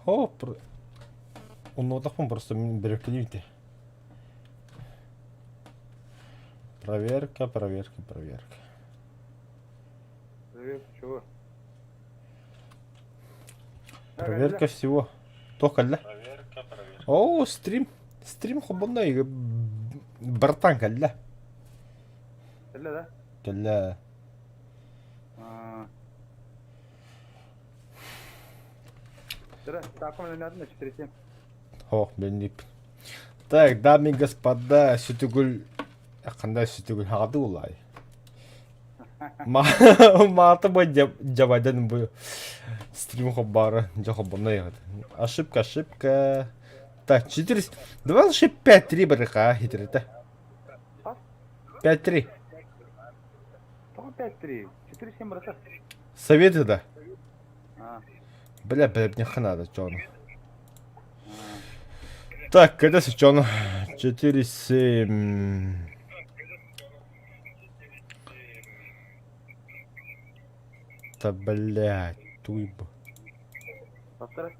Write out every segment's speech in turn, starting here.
О, Оннуотахпын просто мин бөрөккөлүүм Проверка, проверка, проверка. Проверка чего? Проверка всего. Туох кэллэ? О, стрим. Стрим хобонно братан кэллэ. Кэллэ да? Кэллэ. Ох, беннип. Так, дамы и господа, сүтүгүл қандай сүтүгүл хағады улай. Мааты бу жабайдан бу стрим хоббары жохоббоно Ошибка, ошибка. Так, 4... Давай лучше 5-3 барыха хитрите. 5-3. 5-3. 4-7 брата. Советы да. Бля, бля, мне надо, чё Так, когда сейчас 4-7. Да, блядь, туйба. Повтор.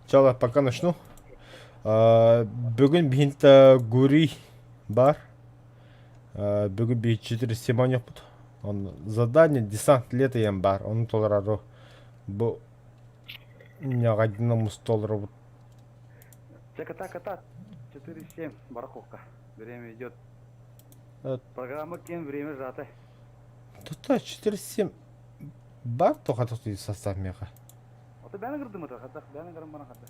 Чала, пока начну. Бүгүн биһинтэ Гурий бар. Бүгүн биһи 4 симоньоппут. Он задание десант лето ен бар. Onu толорару бу ньаҕайдына толоробут. Чэ, ката, ката. 4-7, бараховка. Время идет. Программа кем время сжато. Тута 4-7 бар тоха тохтуу состав меха. Ото бәне кырдым ото, хата, бәне кырым бана хата.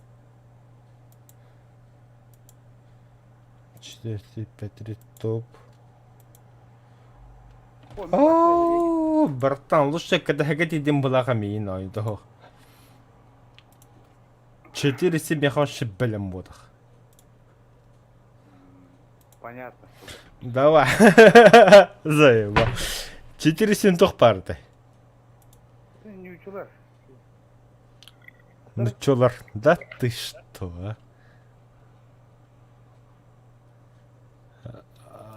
4, 3, 5, 3, топ. О, братан, лучше когда хотите была мин, ой, да. 4 7 хороший блин бодах. Понятно. Давай. Заеба. 4-7 туох баардай? Ньючулар. Нуччалар. Да ты что, а?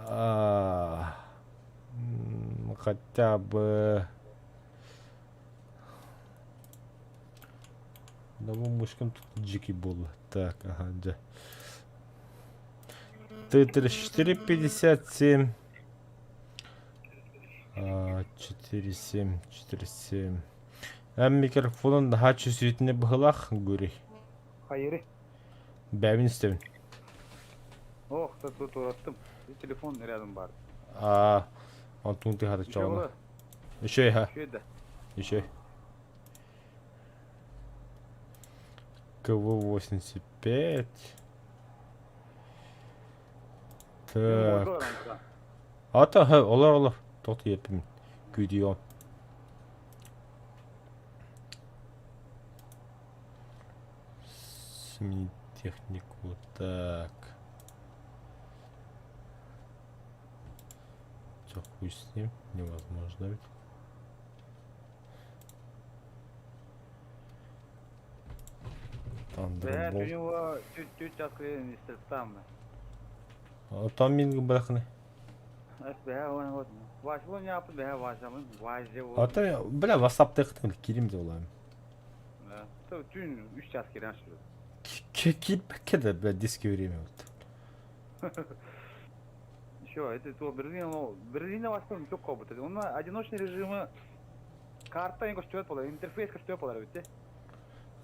А, хотя бы... Да мышкам тут дикий был. Так, ага, да. Т-34-57. 4-7, 4-7. Эн микрофонун наһаа чувствительный быһыылаах Гурий. Хайыры. Бэйэбин истэбин. Ох, тут ураттым. Телефон рядом бар. А, онтун тыһата чоҕуна. Еще ха. Еще да. Еще. КВ-85. Так. Ата, олар олар. Тоқты еппін. Күйдион. Сменить технику. Так. Все, хуй с ним. Невозможно ведь. Бэт, у Thunderbolt. него чуть-чуть там. Там мин бырахны. Ата, бля, WhatsApp тыктым, кирим де улам. Түүн үч час кирен Кип да, бля, диски время вот. Еще, это то Берлин, Берлин бастым çok кобут. Оны одиночный режимы карта ең көстүбөт болар, интерфейс көстүбөт болар бит.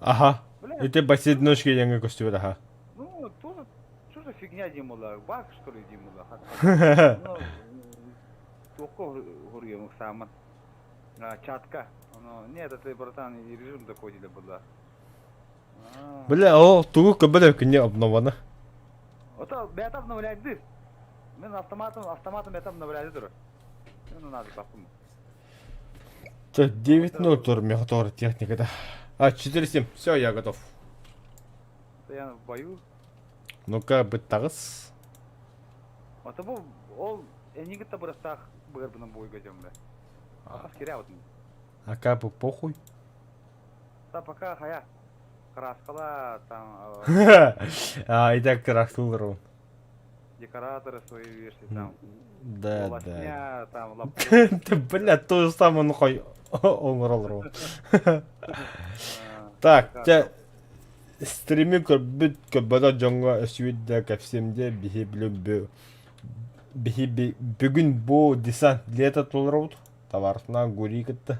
Ага. Это баседночки яңа көстүбөт, ага. Ну, тоже что за фигня димула? Баг, что ли, димула? Ну, Тоққа хурьем саман. Чатка. Ну, нет, это, братан, и режим такой деле была. Бля, о, тугу көбөлө күнне обнованы. Ото бэт обновляйды. Мен автоматом, автоматом бэт обновляйды тур. Ну, надо бапым. Так, 9.0 тур, мехатор техника, да. А, 4.7, все, я готов. Я в бою. Ну-ка, быттагыс. Ото бу ол энигитта бырастаах быгырбынан бойга дем бе. Ахас киря вот. А как бы похуй. Та пока хая. Краскала там. А, и так краскалар он. Декораторы свои вешай там. Да, да. Волосня, там, лапух. Ты, бля, то же самое нахуй оҥороллор. Так, чэ, стрими көрбүт көрбөтөх дьоҥҥо өсүйдэ кэпсиэм диэ биһи билим биһи бүгүн бу десант лето толоробут товарытынан Гурий кытта.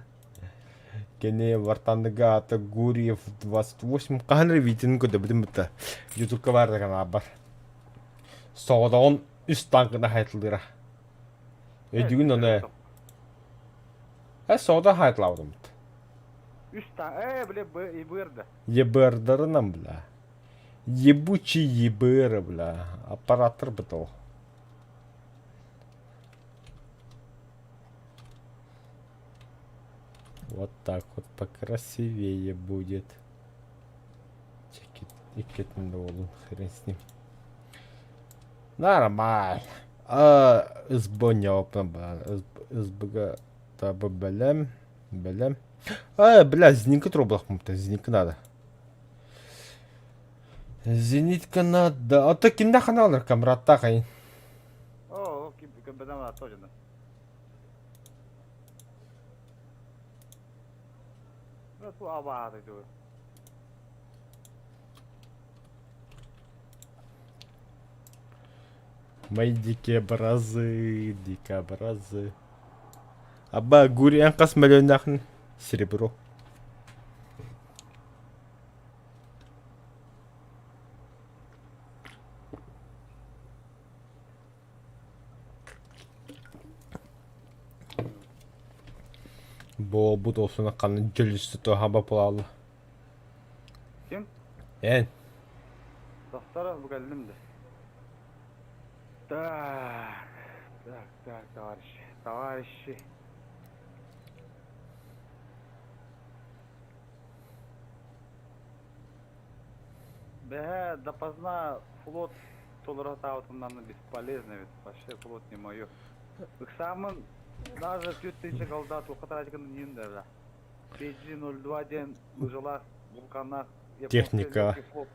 Кини Вартаныга аата Гурьев 28 хаһан эрэ видеоны көрдөбүтүм бытта. Ютубка баар да каналбар. Соҕотоҕун үс танкына хайытылыыра. Өйдүүгүн ону ээ. Э соҕотох хайытылаабытым. Үс танк, э, бля, ЕБР да. ЕБРдарынан, бля. Ебучий ЕБР, бля. Аппараттар бытыл. Вот так вот покрасивее будет. Иккитин да буолун, хрен с ним. Нормально. А, СБ не СБГ табы бэлэм, бэлэм. А, бля, зенитка трубах зенитка надо. Зенитка надо. А то кинда ханалар камратта хайын. О, ким точно. Абааты Мои дикие образы, дикие образы. Аба Гури эн хас мөлөннәхин серебро. Буолбут олсуна ханна дьөлүстэ туһаба буолалла. Ким? Эн. Тохтор бу кэллим да. Так, так, так, товарищи, товарищи. Бэһэ допоздна флот толоро сатаабытым бесполезно ведь вообще флот не мое. Ыксааммын даже 4000 голда туохха траачыкын ньиин да PG-02 диэн лыжалаах вулканнаах японскай Техника. легкий флот.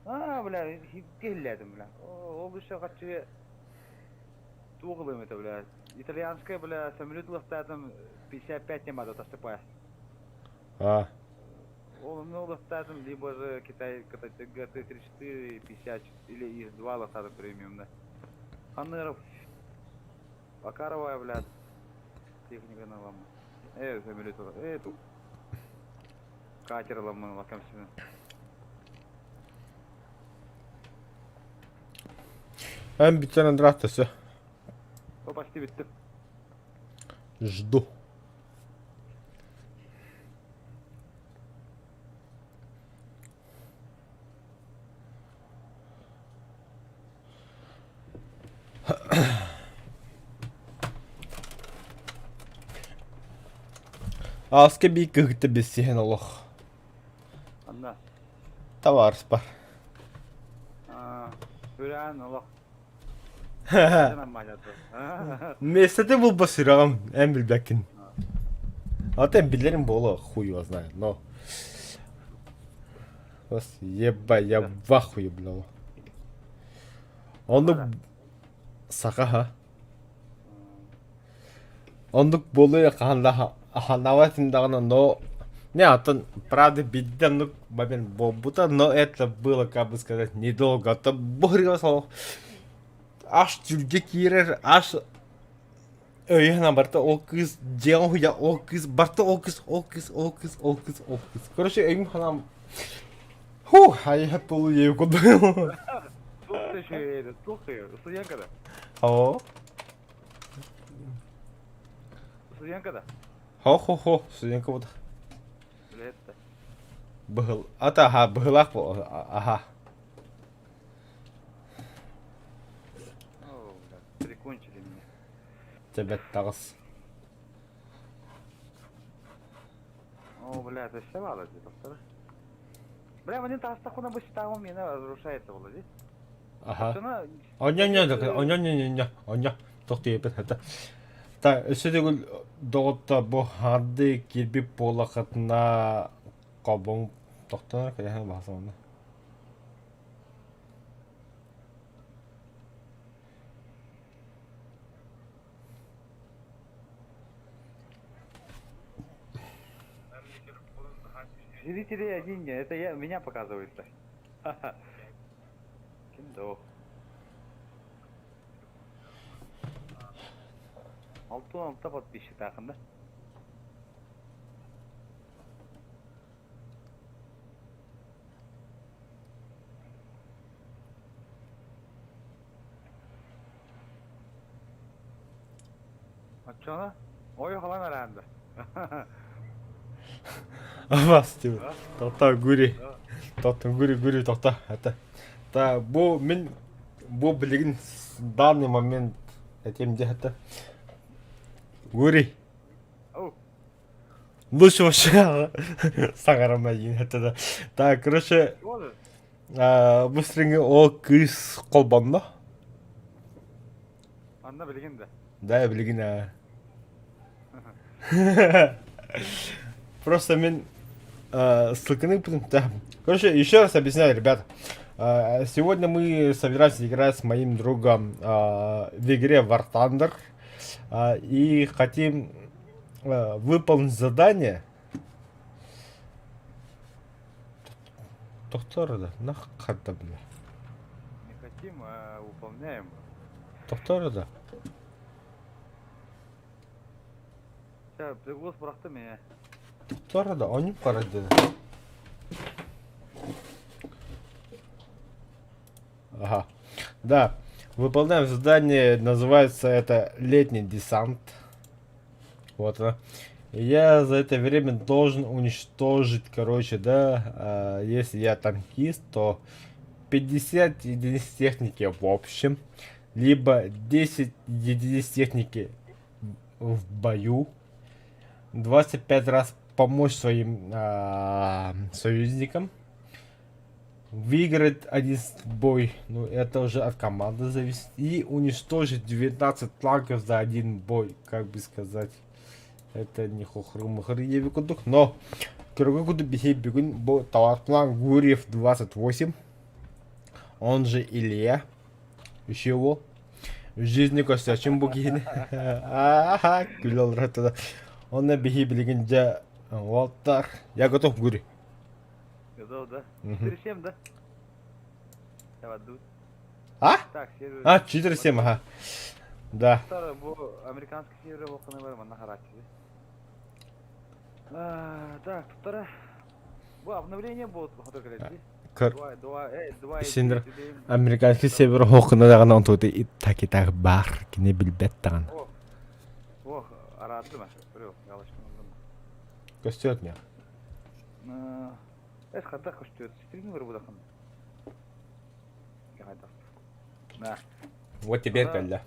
А, бля, киһилээтим, бля. Ол еще хаччы туох ылыам этэ, бля. Итальянская, бля, самолет ылыахтаатым 55 темада тастыпая. А. Ол онно ылыахтаатым, либо же Китай ГТ-34 50 или ИС-2 ылыахтаатым премиумда. Ханныров Акаровая, блядь, техниканы ыламмын. Э, самолет э, ту. Катер ыламмын лакамсины. Эн бүтэн андраатасы. О, почти бүттүм. Жду. Ааска бии кыһыта билсиһэн олох. Анна. Табаарыспар. Сүрээн олох. Миэстэтэ булба сүрэҕим, эн билбэккин. А ты билэрим буолуо, хуй его знает, но... Еба, я в ахуе, бля. Оннук саха Оннук буолуо хаһан хаһанаабат даҕаны, но не, атын правда бидде оннук момент буолбута, но это было, как бы сказать, недолго. А то бу сол аш тюрге киирэр, аш өйүн барта ол кыыс дьиэҕэ уһуйа ол кыыс барта ол кыыс ол кыыс ол кыыс ол кыыс ол кыыс. Короче, өйүм ханаам Фух, айа полуею курдук. Туох да үчүгэй туох студентка да? О. Студентка да? Хо-хо-хо, студентка буолла. Билет да. Быһыл, ата аха, быһылаах аха. О, бля, прикончили меня. Тебет таҕыс. О, бля, это все мало где-то, Бля, мне таастахуна быстаҕым миэнэ разрушается буолла дии. Аха. Оччоно Онньо онньо онньо тохтуйбут хата. Та өссө төгүл доҕотто бу харды кирбип буолахатына хобоҥ тохтонор кэлэһэн баһасамна. Зрители один, это я, меня показывает-то. Ким да 66 подписчиктаахын да? Оччоҕуна ой халан араанда. Абас типа. Тоқта гури. Тоқта гури гури тоқта. Это. Та бу мин бу билигин данный момент этим де это. Гури. Лучше вообще саҥарама диин это да. Так, короче, бу стринги ол кыыс холбонно. Анна билигин да. Да, билигин аа. Просто мин ссылканы да. Короче, еще раз объясняю, ребят. Сегодня мы собираемся играть с моим другом в игре War Thunder. И хотим выполнить задание. Доктор, да, нахата, бля. Не хотим, а выполняем. Доктор, да. Сейчас, голос бырахта меня. Доктор, да, он не парадит. Ага. Да. Выполняем задание, называется это летний десант. Вот она. Я за это время должен уничтожить, короче, да, э, если я танкист, то 50 единиц техники в общем, либо 10 единиц техники в бою, 25 раз помочь своим э, союзникам, выиграть один бой, ну это уже от команды зависит, и уничтожить 19 танков за один бой, как бы сказать. Это не хохры-мухры кудук, но көргө кудук биһи бүгүн бу Талатлан Гурьев 28, он же Илья, еще его в жизни костячим бу киһини. Ааха, күлэ олорор Онно биһи билигин дьэ уолтар. Я готов, Гурий. Готов, да? 4-7, да? Давай, дуй. А? Так, сервер. А, 4-7, ага. Да. Бу американский сервер болқаны бар, манна характері. Так, туттара. Бу обновление будет, хотор кэлэти. Синдер американский север хоқына даҕаны онтугута так и так баар кини билбэт даҕаны. Ох, араадым галочка. Көстүөт миэхэ. Эс хадах көстүөт. Стрим вырбыдахан. Да. Вот теперь кэллэ.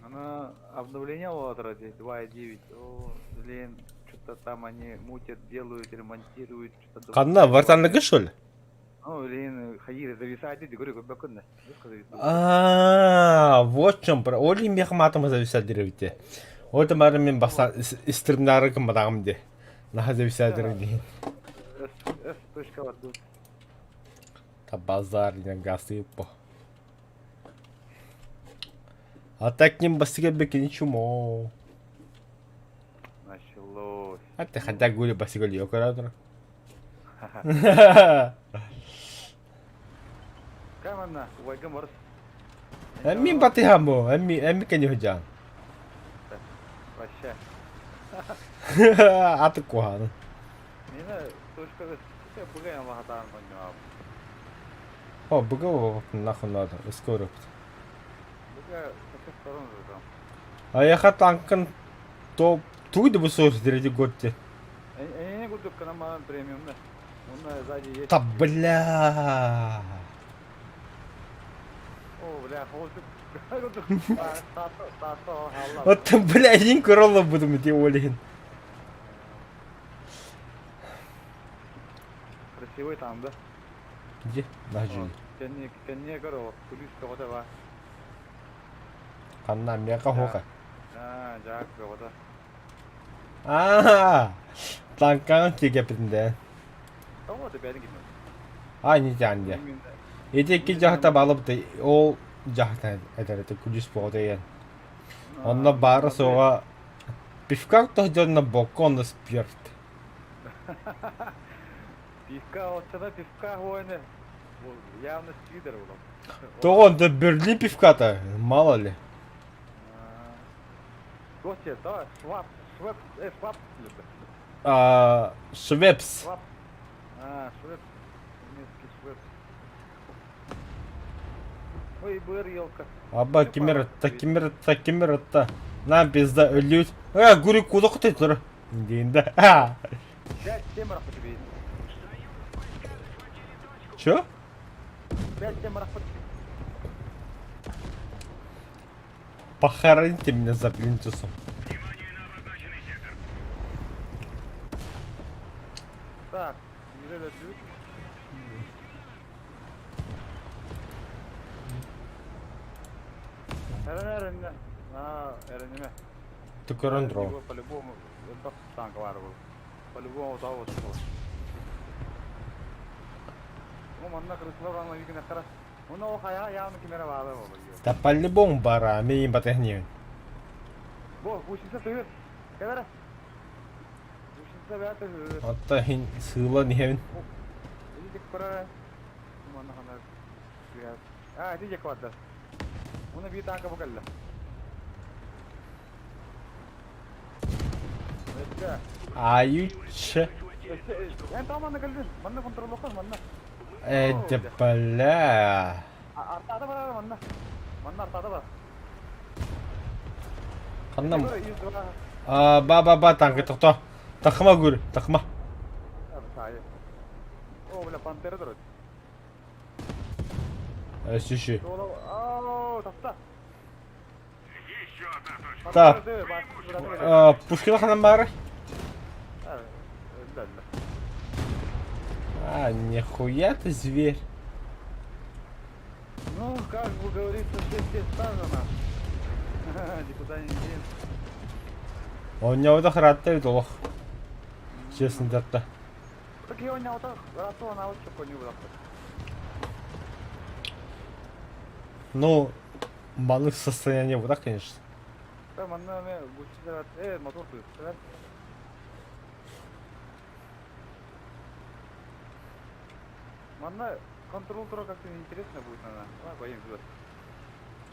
Она обновление вот ради 2.9. О, блин, что-то там они мутят, делают, ремонтируют, что-то. Ханна, вартанныгы что ли? Ну, блин, ходили, зависать, говорю, как А, вот в чем про. Оли мех матом зависать деревите. Вот мары мен баса стримнары кымбатагым де. Наха зависать деревите. С, точка вот. Та базар не гасы по. А так ним басыга бекини чумо. Началось. А ты хотя гули басыга льё карадра. Каманна, уайгам барыс. Эмми батыхамбо, эмми эмми кени хожан. Прощай. Аты куһааны. Мина точка быгай аллахатаан коньюап. О, быга нахуй надо, скоро. Быга со всех сторон же там. А я танкын то туй да бусор диреди готте. Эне курдук канама премиумда. Онна сзади есть. Та бля. О, бля, холдук. Вот бля, един королла буду те олин. Красивый там, да? Где? Нажи. Кэнни кэнни көрө, күлүс көҕөтө ба. Ханна мека хока. Аа, жаак көҕөтө. Аа. Танкан тиге питинде. Того да бәдин китме. А не тянде. Эти икки жахта балып ол жахта этер күлүс болду Онно баара суоҕа пивка тоһдьонно бокка онно спирт. Пивка, оччоно пивка воины. Явно сидор был. Тоҕо онто Берлин пивката, мало ли. Гостья, давай, шваб, швеп, шваб, А, Швепс. Шваб. А, швепс, немецкий швепс. Ой, быр, елка. Аба кимер ытта, кимер ытта, кимер ытта. Нам пизда өлүүт. Э, гури куда кутай тур. Диинда. 5-7 рахпа тебе. Чё? 5-7 рахпа Похороните меня за плинтусом. Так, не Эрэн эрэннэ. Аа, эрэнимэ. Ты көрөн тураҕын. По-любому элбэх танка баар буолуо. По-любому утаа буолуо. Бу манна крысалар ана үйгүнэхтэрэ. Уна ол хайаҕа явно ким эрэ баала буолуо. Да по-любому бара, миин батыһниын. Бу, гусеница тыгыр. Кэл эрэ. Гусеница бэйэ тыгыр. Отто иһин сыылан иһэбин. Ити көрө. Манна ханна А, ити диэки барда. Уна биир танка бу кэллэ. Өссө. Аюч. Өссө. Эн таа манна кэллин. Манна контроллуохха манна. Эдэ бля. Артаада барар манна. Манна артаада бар. Ханна А, ба ба ба танка тохто. Тахма гүр, тахма. О, бля, пантера турар. Өссүшү. Так. Пушкина ханан баарый? А, нихуя ты зверь. Ну, как бы говорится, все все сказано. Никуда не денешься. Оонньообото хараатта эбит олох. Честно датта. Так я оонньообото ыраатта онаабыт чокконньуу бырахпыт. Ну, маннык состояние вот так, конечно. Да, манна эмэ гуччи мотор тыытар. Манна контрол тура как-то неинтересно будет, наверное. Давай поедем сюда.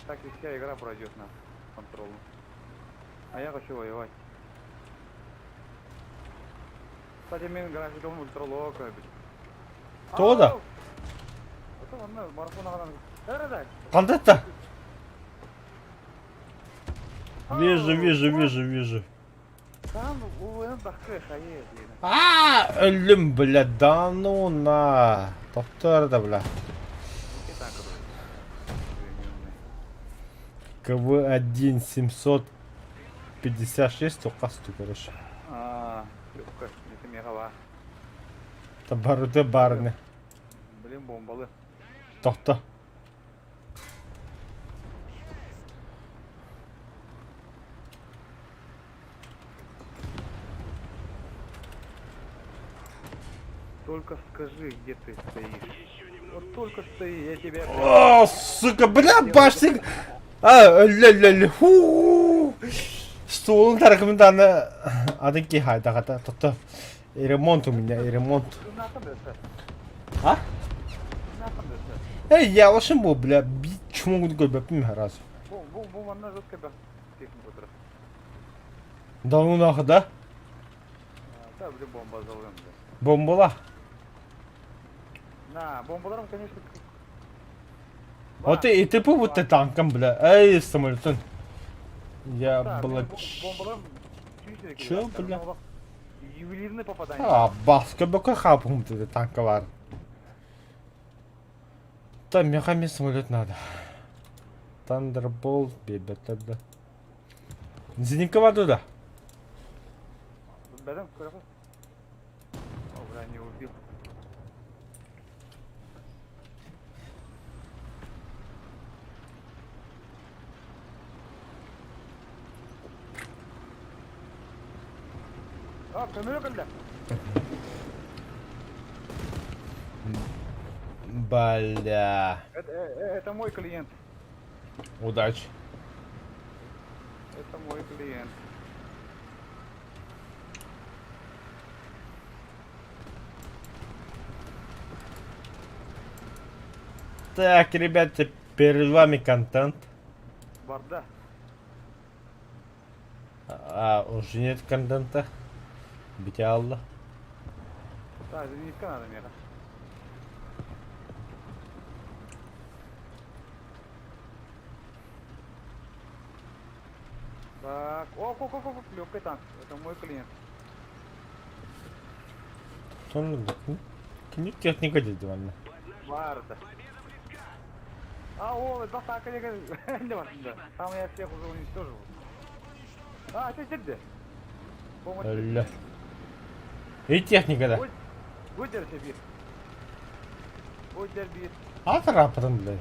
Так и вся игра пройдет на контролу. А я хочу воевать. Кстати, мен графиком ультралог эбит. Тоҕо да? Это манна марафон аҕалан. Эрэ Хантан Вижу, вижу, вижу, вижу. Там уен дахы хайе диэн. А, өллүм, бля, да ну на. Топтор да, бля. КВ-1 756 тоқасту, короче. А, юкка, это мега Табарыты барны. Блин, бомбалы. Тохто. Только скажи, где ты стоишь. Вот только стои, я тебя... О, сука, бля, башник! А, ля-ля-ля, фу! Столун таракымын атын ки хайдагата, тотто ремонт у меня, ремонт. А? Эй, я лошым бу, бля, бит чумугун көрбөппүн раз. Бу, бу манна жестко бә. Технику турар. Да ну нахуй, да? Да, блин, бомба залым. Бомбала. На, бомбаларым, конечно... Вот и ты вот ты танком, бля. Эй, самолетон. Я, бля... Чё, бля? Ювелирное попадание. А, баска бөкө хапым ты танка бар. Там мехами самолет надо. Thunderbolt, бебе, бля. Зенитка воду да. Бәдем, көрәкө. О, бля, не убил. А, көмөлө кэллэ. Бля. Это мой клиент. Удачи. Это мой клиент. Так, ребята, перед вами контент. Барда. А, уже нет контента. Битялла. Так, зенитка надо меха. Так, оп, оп, оп, оп, легкий танк. Это мой клиент. Кини техника деді манна. Барда. А, о, два танка не да. Там я всех уже уничтожил. А, ты где? Өллө. И техника да. Выдержи бир. Выдержи бир. Атырапытын бля.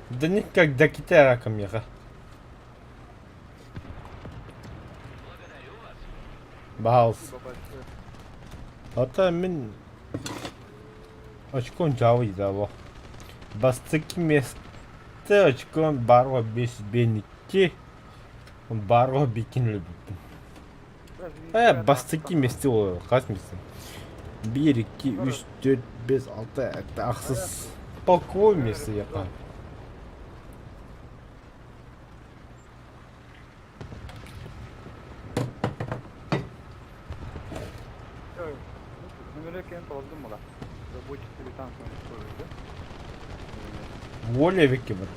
Да никогда китая меха. Баһаалыс. Ата мин очком жабый да бу. Бастакы миэстэ очком барҕа бес беники барҕа бикин өлбүппүн. Э, бастакы миэстэ ол хас миэстэ? Биир, икки, үс, түөрт, бес, алта, ахсыс. Полковой миэстэ яка. Воля Викибер.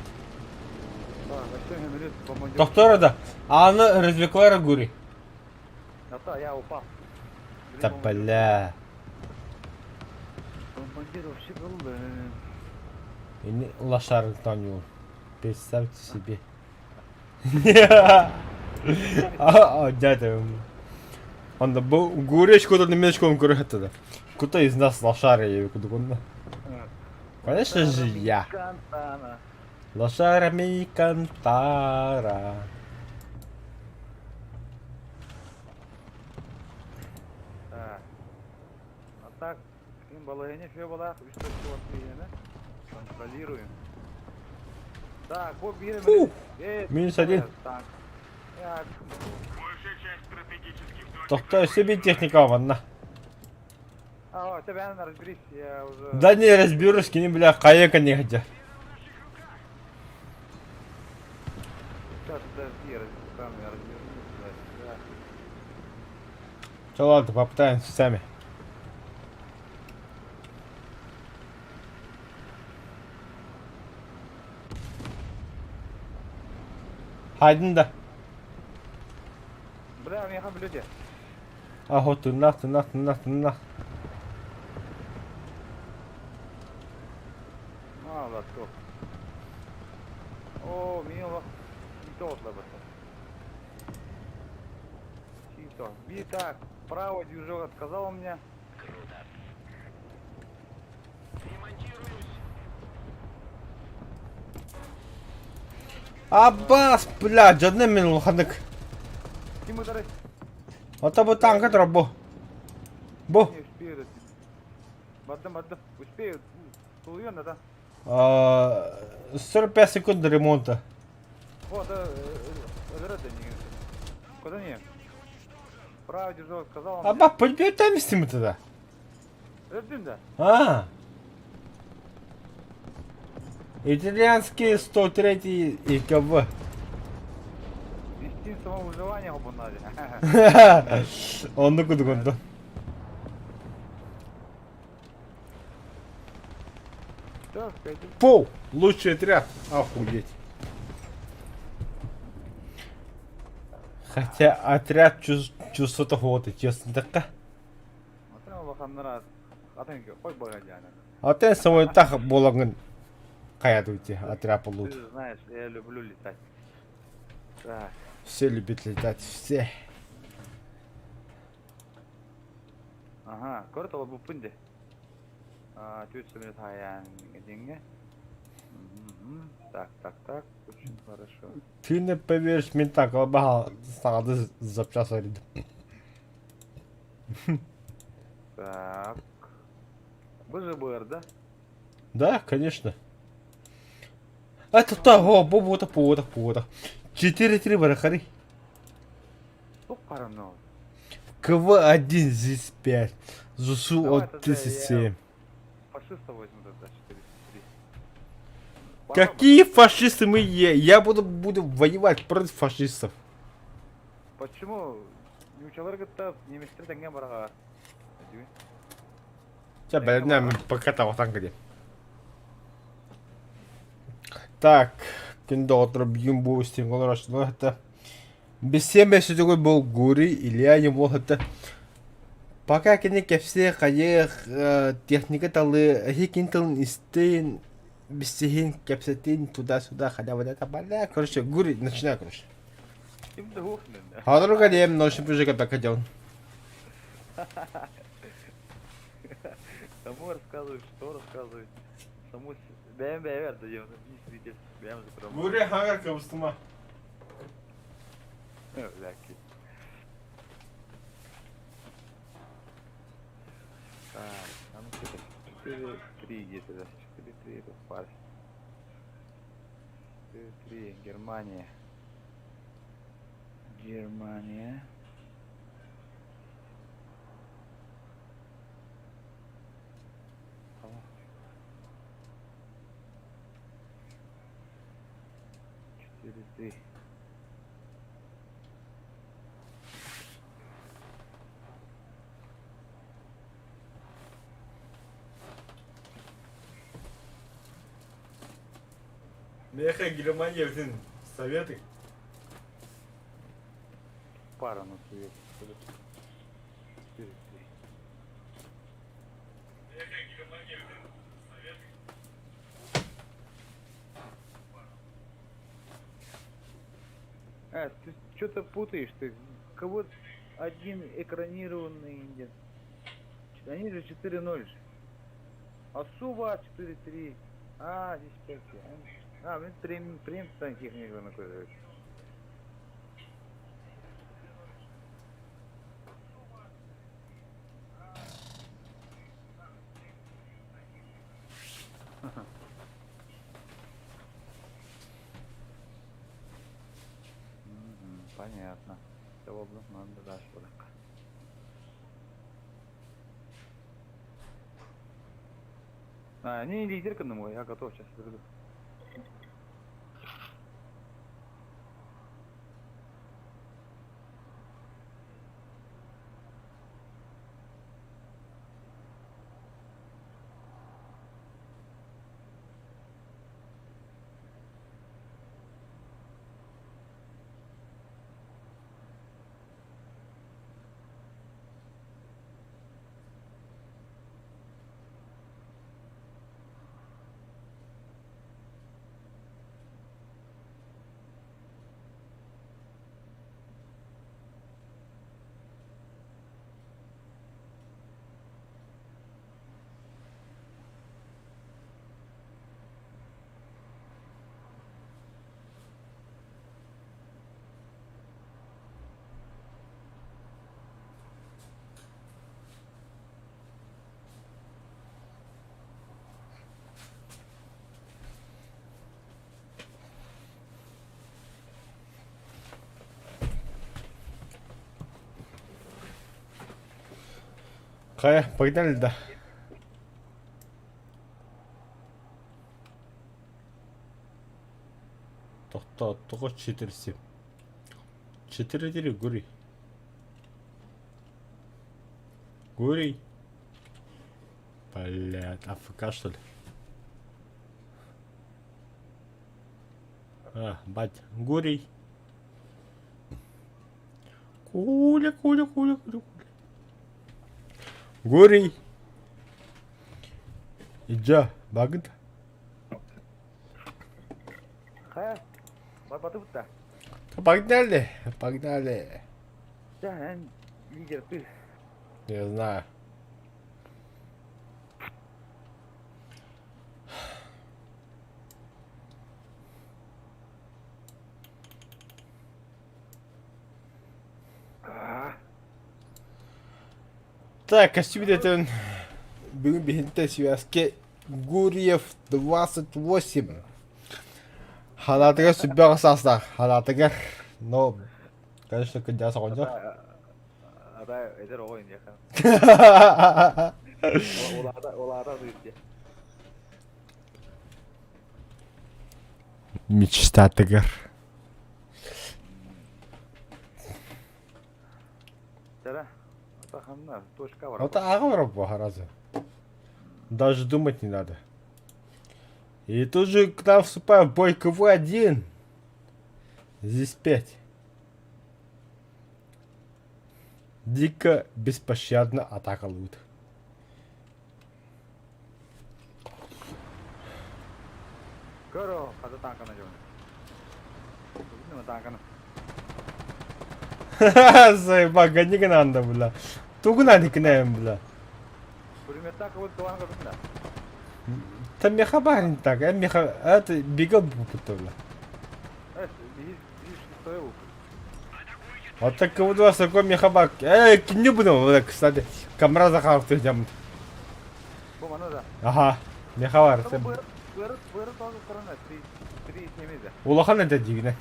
Доктора да, аны развлеклара гури. Да бля. Ini лошарың Представьте себе. Дядя. Он бу гуречку куда немножко көрөтті да. Кто из нас лошара я куда Конечно же я. Лошара Микантара. А так, контролируем. Так, вот Минус один. Тохто себе техника ванна. А, тебя разберись, я уже... Да не разберусь, кини бля каяка не хотя. Сейчас, подожди, сам я разберусь. Да. Все, ладно, попытаемся сами. Хайдын да. Бля, у меня там люди. Ахо, тыннах, тыннах, тыннах, тыннах. А, ладно, О, мило. Не то Чисто. Би, так, правый движок отказал у меня. Круто. Ремонтируюсь. Аббас, бля, дьонно мин улаханнык. Тима, давай. Ото бу танка турар бу. Бу. Не успею. Бардым, бардым. Успею. Тулуйон, да? 45 секунд до ремонта. Вот, Куда не? Правый движок отказал. Аба, подбей с ним тогда. да? А. Итальянский 103 ИКВ. Инстинкт самовыживания надо. Оннук курдук онтон. Пол! Лучший отряд. Охуеть. Хотя отряд чувство охоты, честно так. А ты самой так буолаҥҥын хайа уйти отряд Ты получ. же знаешь, я люблю летать. Так. Все любят летать, все. Ага, көрө буппун дии. Түөрт минут хайаан диҥҥэ. Так, так, так, очень хорошо. Ты не поверишь, мин так баха саҕады запчас арыйдым. Так. БЖБР, да? Да, конечно. Это того, бу буота, буота. 4-3 барахари. Туох харано. КВ-1 здесь 5. ЗСУ Давай от тогда я 37. Фашиста возьму тогда 403. Какие фашисты мы е? Я буду, буду воевать против фашистов. Почему? Нуучалар кытта немецтэр тэҥҥэ бараҕа. Чэ, бэлэмнээн пока таҕытан кэлиэм. Так, күн доҕотторо бүгүн бу стримҥа олороччулар хатта Бессиэн бэситигэр был Гурий Илья Ебол хатта пока кини кэпсиэ хайыах техника талы эһи кин тылын истин биссиһин кэпсэтин туда-сюда халя табаля короче Гурий начинай короче Ким да хух Хадыры калем ночь пыжика так хотел. Кому рассказывать, что рассказывать? Саму бэйэм бэйэбэр да диэн действитель бэйэм закром. Гурий хагар кыбыстыма. Бляки. Так, там что-то 4-3 где-то, да? 4-3 это фарш. 4-3, Германия. Германия. 4-3. Меха Германия бүтүн Советы. Пара на совет. 4-3. А, ты что-то путаешь, ты кого один экранированный индия. Они же 4-0 же. А Сува 4-3. А, здесь 5. А, ну прем, прем сантехник такой. Понятно. Все, надо дальше. А, не лидер к одному, я готов сейчас приду. Хайа, погнали да. Тохтоо, тоҕо 4-7? 4-4 Гурий. Гурий. Блядь, АФК что ли? А, бать, Гурий. Куля, куля, куля, куля, куля. Гурий. Иджа, багыт. Хайа, барбатыбыт да. Погнали, погнали. Да, эн лидер ты. Не знаю. Так, костюм этэн бүгүн биһинтэ связке Гурьев 28. Халаатыгар сүрбэҕэ саастаах. Халаатыгар, но, конечно, кырдьаҕас оҕонньор. Ата эдэр оҕо инниэхэ. Улаата улаата сыытте. Мечтатыгар. Чара, ханна, точка бар. Вот аҕа барар Даже думать не надо. И тут же к нам вступает в бой КВ-1. Здесь 5. Дико беспощадно атакалуют. Көрө, хата танканы дьон. Танканы. Заеба, гони надо, бля. Тугунан икинэм, бля. Пулеметтаах вот туган көрбүтүн да. Там меха барин так, э меха, это бегал будто, бля. Вот так вот у вас такой мехабак. Эй, киню буду, кстати, камера Захаров ты идем. Ага, мехабар. Улахан это дигне.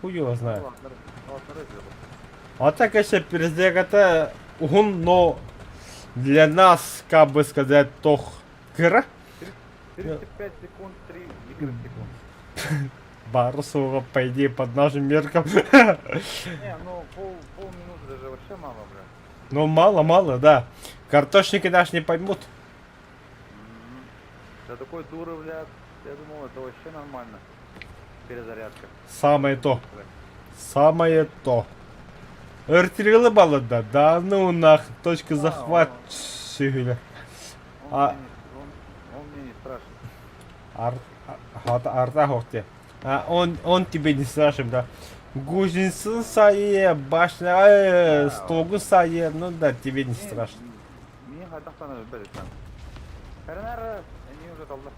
Хуй его знает. А так, конечно, перезагата уһун, но для нас, как бы сказать, тох кыра. 35 секунд, 3 микросекунд. Барсуга, по идее, под нашим меркам. Не, ну полминуты даже вообще мало, бля. Ну, мало-мало, да. Картошники наши не поймут. Да такой дуры, бля, я думал, это вообще нормально. Перезарядка. Самое то. Самое то. Артиллерия балада, да ну нах, точка захват. А... Он мне не страшен. Ар, арта хохте. А он тебе не страшен, да. Гузинсын сайе, башня, стогу сайе, ну да, тебе не страшно. Мне хайдахтан өлбөт Каранар, они уже толла.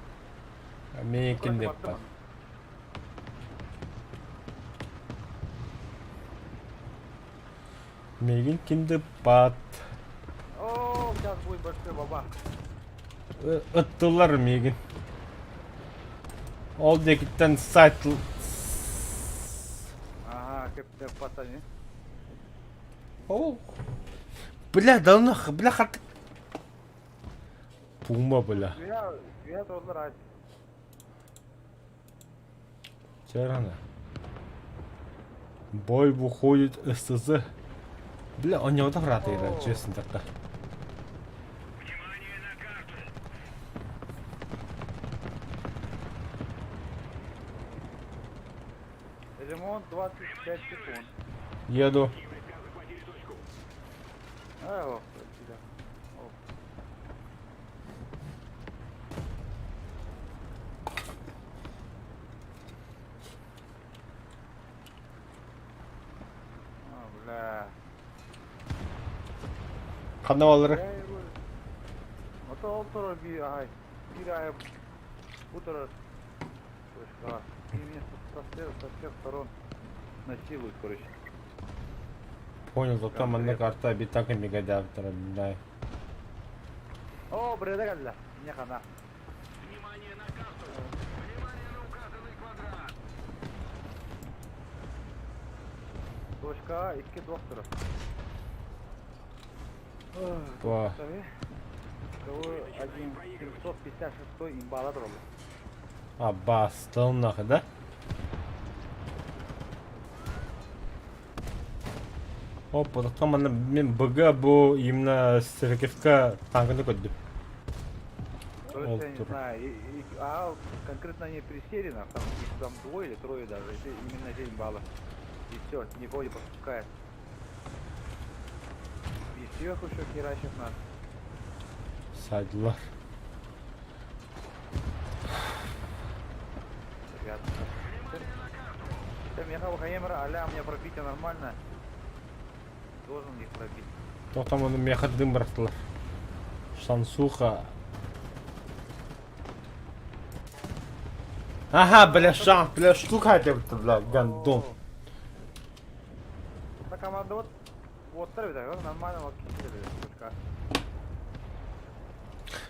Мен киндеп бар. Мегин киндеп бат. О, сейчас будет большой бабах. Ыттылар мегин. Ол декиттен сайт... Ага, кеп пацаны. О. Бля, да нах, бля, хат. Пума, бля. Я толлар Черана. Бой выходит СТЗ. Бля, он не вот играет, честно так. Внимание на карту! Ремонт 25 секунд. Еду. Войска захватили точку. А, о, да. О. А, бля. Каналары. Ото ол турар бир ай. Бир ай бу турар. Точка. И меня со всех сторон насилуют, короче. Понял, зато манна карта битак и мегадавтора, да. О, бреда калла. Не хана. Внимание на карту! Внимание на указанный квадрат! Точка А, 2 доктора. Два. Кого 1 756 имбала туралы. А, бастыл нахуй, да? Опа, потом манна мен БГ бу именно Сергеевка танкını көдүм. Короче, я не Ол тур. знаю, а конкретно они присели на там, их там двое или трое даже, это именно 7 баллов. И все, никого не подпускает. И сверху еще херачит нас. Сайдылар. Ребята. Аля, у меня пробитие нормально. Должен их пробить. Тоқтам оны меха дым бырақтылар. Шансуха. Ага, бля, шанс, бля, штука хотя бы, бля, гандон. На команда вот, вот, нормально, вот, точка.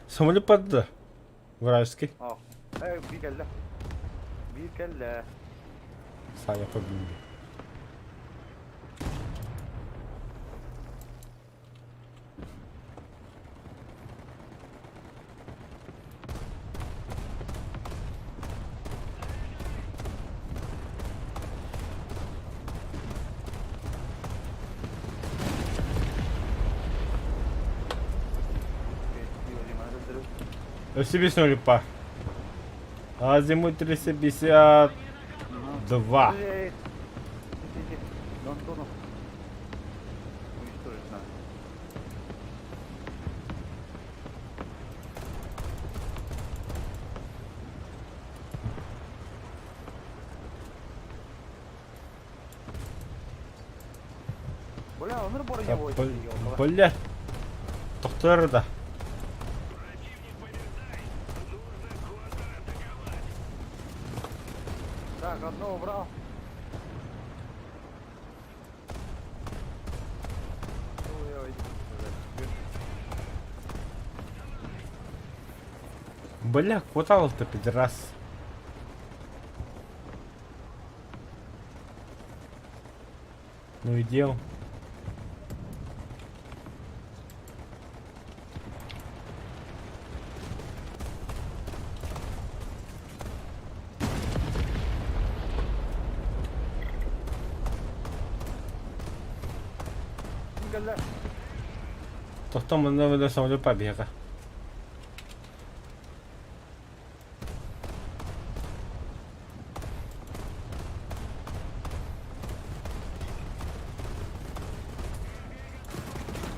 Самолет падды. Вражеский. О, bir kelle. Bir kelle. Саня побили. Өссө биэс ноль па. Азимут 352. Эй, иди, иди. Антонов. Уничтожить надо. Бля, он броневой. Бля. Тохтор да. Противник побеждает. Нужно контратаковать. Так, одного убрал. Ой, ой, Бля, куда ты пидорас? Ну и дел. Кэллэ. Тохтоо манна бile самолет побега.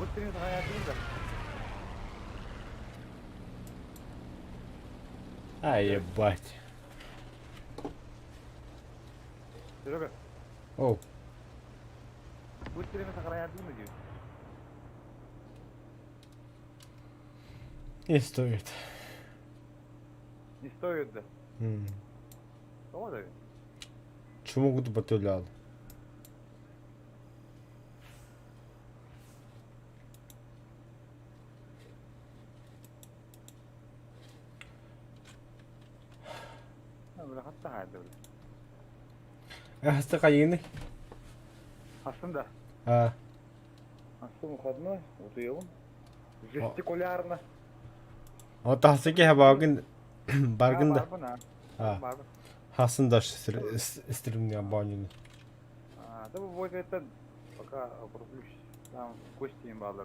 Быстрее сохраняй да. А ебать. Серега, Оу. быстрее сохраняй дейбин. Не стоит. Не стоит, да. М. Кого дави? Чумугут батулял. Бля, хатта хайда, бля. Хаста кайыны? Aslında. А. Aslında выходной, утуйабын. Жестикулярно. Вот тахсыки хабагын баргын да. Барбын, а. А. Барбын. Хасын да стримне банюны. А, да вот это пока округлюсь. Там кости им баллар.